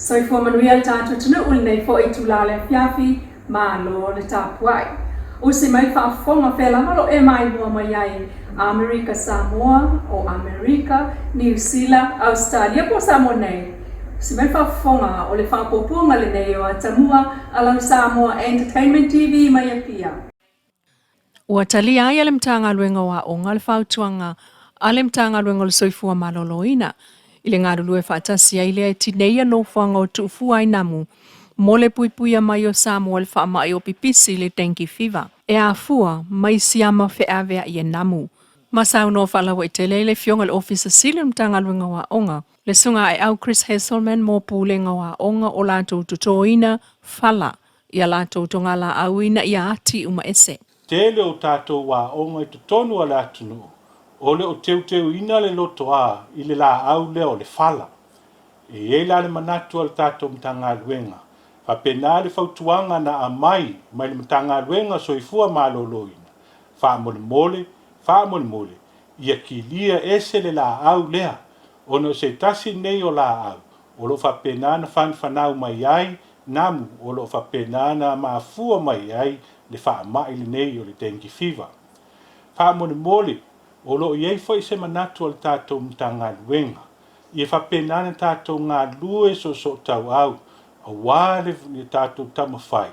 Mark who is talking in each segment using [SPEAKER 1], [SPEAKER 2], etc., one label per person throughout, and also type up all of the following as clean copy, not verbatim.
[SPEAKER 1] Soifua manuia le tatou atunuu i lenei foi itula o le afiafi, malo le tapuai. Usi mai le faafofoga fea lava lo e maimoa mai ai, Amerika Samoa, o Amerika, Niu Sila, Ausetalia po o Samoa nei. Usi mai le faafofoga o le faapuapuaga lenei o Atamua a lau Samoa Entertainment TV mai Apia. Ua talia ai e le Matagaluega o Aoga le fautuaga a le Matagaluega o le Soifua Maloloina i le galulue faatasi ai lea e tineia nofoaga o tuufua ai namu mo le puipuia mai o Samoa i le faamai o pipisi le dengue fever e afua mai siama feaveai e namu. Ma saunoa faalauaitele ai le Afioga i le Ofisa Sili o le Matagaluega o Aoga, le Susuga Aeau Chris Hazelman mo Pulega o Aoga o latou totoina fala i a latou togalaau ina ia ati uma ese.
[SPEAKER 2] Tele o tatou aoga i totonu o le atunuu o le o teuteuina le lotoa i le laau lea o le fala. E i ai la le manatu a le tatou Matagaluega, faapena le fautuaga na aumai mai le Matagaluega o Soifua Maloloina, faamolemole, faamolemole, ia kilia ese le laau lea, ona o se tasi lenei o laau o lo o faapena ona fanafanau mai ai namu o lo o faapena ona mafua mai ai le faamai lenei o le dengue fever. Faamolemole, o lo o i ai foi se manatu a le tatou Matagaluega, ia faapena ona tatou galulue soosootauau aua le tatou taumafai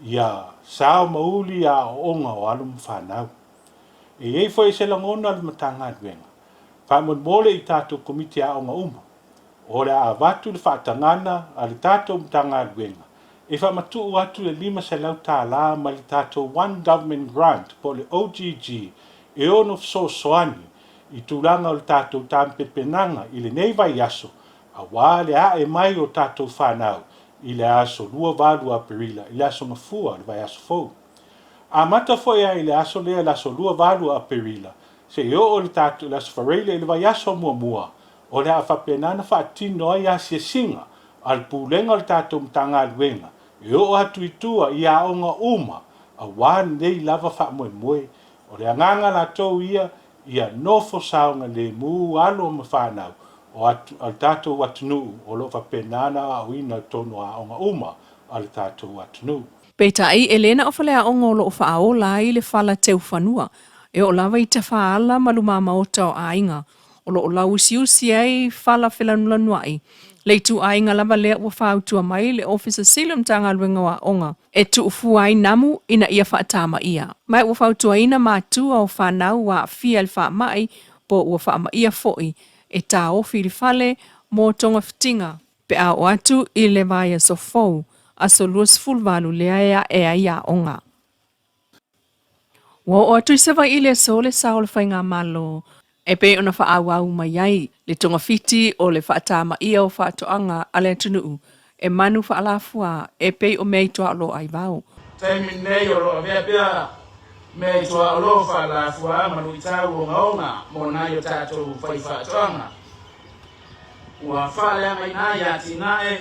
[SPEAKER 2] ia sao ma uli aoaoga o alo ma fanau. E i ai foi se lagona a le Matagaluega, faamolemole i tatou Komiti Aoga uma, O le a avatu le faatagana a le tatou Matagaluega e faamatuu atu le $500 mai le tatou One Government Grant po o le OGG e ono fesoasoani i tulaga o le tatou tapenapenaga i lenei vaiaso aua le ae mai o tatou fanau i le aso 28 Aperila i le Aso Gafua o le vaiaso fou. Amata foi ai i le aso lea le aso 28 Aperila seia oo i le tatou i le Aso Faraile i le vaiaso muamua O le a faapena ona faatino ai asiasiga a le Pulega o le tatou Matagaluega e oo atu i tua i aoga uma aua lenei lava faamoemoe. O le agaga latou ia, ia nofo saogalemu alo ma fanau o le tatou atunuu o lo o faapena ona aoaoina i totonu o aoga uma a le tatou atunuu.
[SPEAKER 1] Peitai, e le na o faleaoga o lo o faaola ai le fala teufanua, e oo lava i tafaala ma lumamaota o aiga o lo o lauusiusi ai fala felanulanuai le ituaiga lava lea ua fautua mai le Ofisa Sili o le Matagaluega o Aoga e tuufua ai namu ina ia faatamaia. Ma ua fautuaina matua o fanau ua aafia i le faamai po ua faamaia foi e taofi i le fale mo togafitiga pe a oo atu i le vaiaso fou, aso 28 lea e ae ai aoga. Ua oo atu i Savaii i le aso le sao o le Faigamalo e pei ona faaauau mai ai le togafiti o le faatamaia o faatoaga a le atunuu e manu faalafua e pei o mea i tuaolo aivao.
[SPEAKER 3] Taimi lenei o lo o avea pea mea i tuaolo faalafua ma luitau ogaoga mo nai o tatou faifaatoaga. Ua faaleagaina ai atinae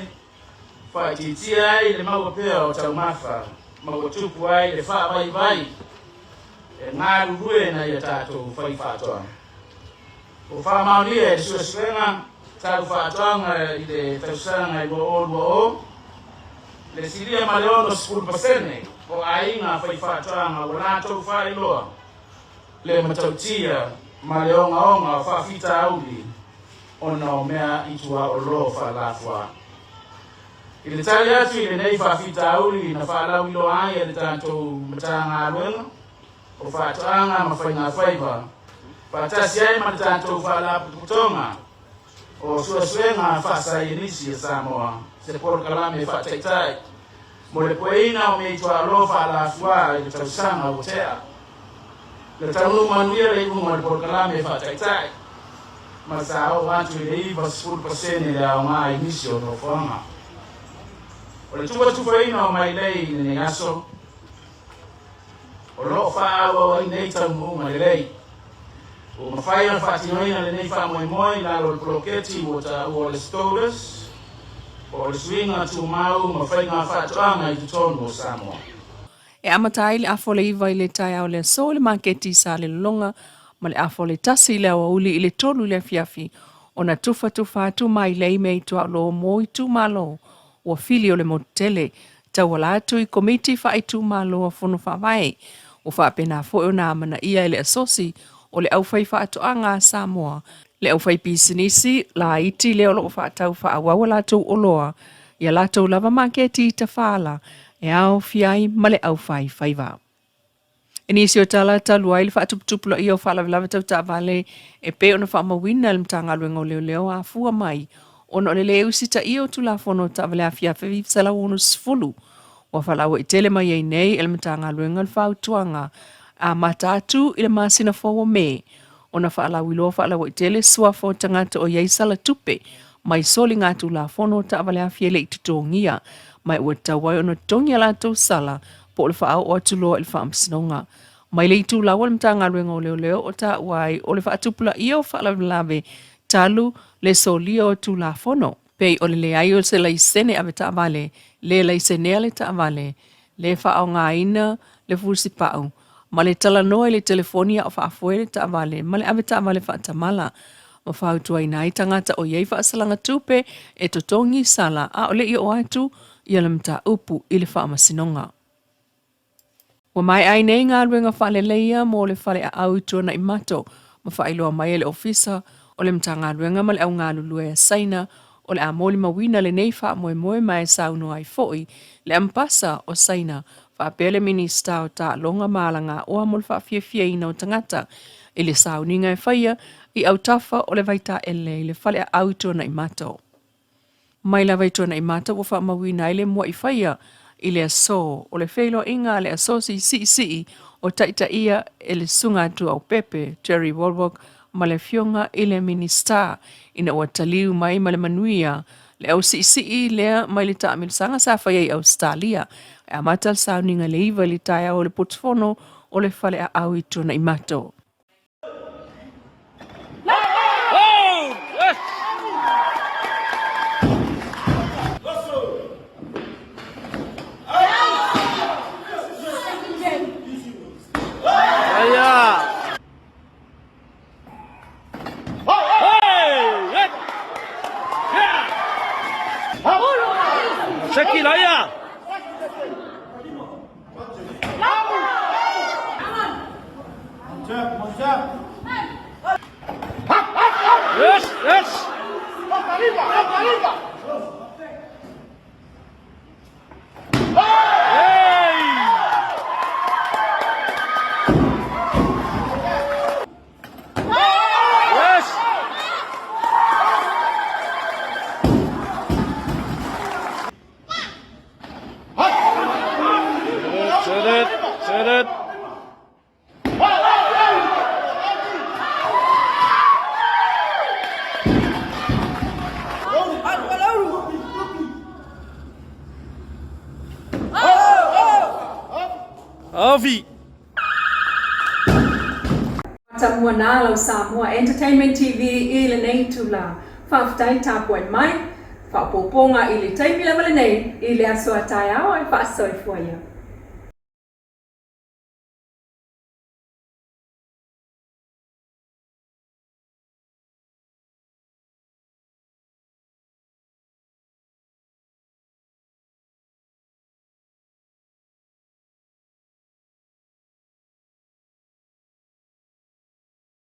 [SPEAKER 3] Faaitiitia ai le maua pea o taumafa ma ua tupu ai le faavaivai e galulue nai a tatou faifaatoaga. Ua faamaonia e le suesuega tau faatoaga i le tausaga 2020 le silia ma le 60% o aiga faifaatoaga ua latou faailoa le matautia ma le ogaoga o faafitauli ona o mea i tuaolo faalafuā. I le tali atu i lenei faafitauli na faalauiloa ai e le tatou Matagaluega o Faatoaga ma Faigafaiva faatasi ai ma le tatou Faalapotopotoga o Suesuega Faasaienisi a Samoa se polokalame faataitai mo le pueina o mea i tuaolo faalafuā i le tausaga ua tea. Na taunuu manuia le iuga o le polokalame faataitai, ma sa oo atu i le 90% le aoga i nisi o nofoaga. O le tufatufaina o mailei i lenei aso, o lo o faaauau ai nei taunuuga lelei. Ua mafai ona faatinoina lenei faamoemoe i lalo o le poloketi ua taua o le STODAS, po o le Suiga Tumau ma Faiga Faatoaga i totonu o Samoa.
[SPEAKER 1] E amata ai le afa o le 9 i le taeao o le aso i le maketi i Salelologa ma le afa o le 1 i le aoauli i le 3 i le afiafi. ona tufatufa atu mailei mea i tuaolo mo itumalo ua fili o le motu tele tauala atu i Komiti Faaitumalo a Fono Faavae. Ua faapena foi ona amanaia e le Asosi o le Aufaifaatoaga a Samoa le aufaipisinisi laiti lea o lo o faatau faaauau a latou oloa i a latou lava maketi i Tafala e aofia ai ma le aufaifaiva. I nisi o tala talu ai le faatuputupulaia o faalavelave tau taavale e pei ona faamauina e le Matagaluega o Leoleo afua mai ona o le lē usitaia o Tulafono o Taavale Afiafi 1960, ua faalauaitele mai ai nei e le Matagaluega le fautuaga amata atu i le masina fou o Me ona faalauiloa faalauaitele suafa o tagata o i ai sala tupe mai soligatulafono o taavale afi e le i totogia, ma ua tatau ai ona totogi a latou sala po o le faaoo atu loa i le faamasinoga. Mai le itulau a le Matagaluega o Leoleo o taua ai o le faatupulaia o faalavelave talu le solia o Tulafono, pei o le leai o se laisene avetaavale, le laisenea le taavale, le faaaogaina le fusipau, ma le talanoa i le telefoni a o faafoe le taavale ma le avetaavale faatamala, ma fautuaina ai tagata o i ai faasalaga tupe e totogi sala a o le i oo atu ia le mataupu i le faamasinoga. Ua maea ai nei galuega faaleleia mo le faleaau i Tuanaimato ma faailoa mai e le Ofisa o le Matagaluega ma le au galulue a Saina o le a molimauina lenei faamoemoe ma e saunoa ai foi le Ambasa o Saina faapea le Minisita o Taaloga ma Alagaoa mo le faafiafiaina o tagata i le sauniga e faia i autafa o le Vaitaele i le faleaau i Tuanaimato. Mai lava i Tuanaimato ua faamauina ai le mua'i faia i le aso o le feiloaiga a le Asosi Siisii o taitaia e le Susuga Tuaupepe Jerry Wallwork ma le Afioga i le Minisita ina ua taliu mai ma le manuia le au siisii lea mai le taamilosaga sa faia i Ausetalia e amata le sauniga i le 9 i le taeao i le potufono o le faleaau i Tuanaimato. Matamua nā lau Samoa Entertainment TV i lenei itula. Faafetai tapuai mai, faaopoopoga i le taimi lava lenei i le aso a taeao e faasoifua ia.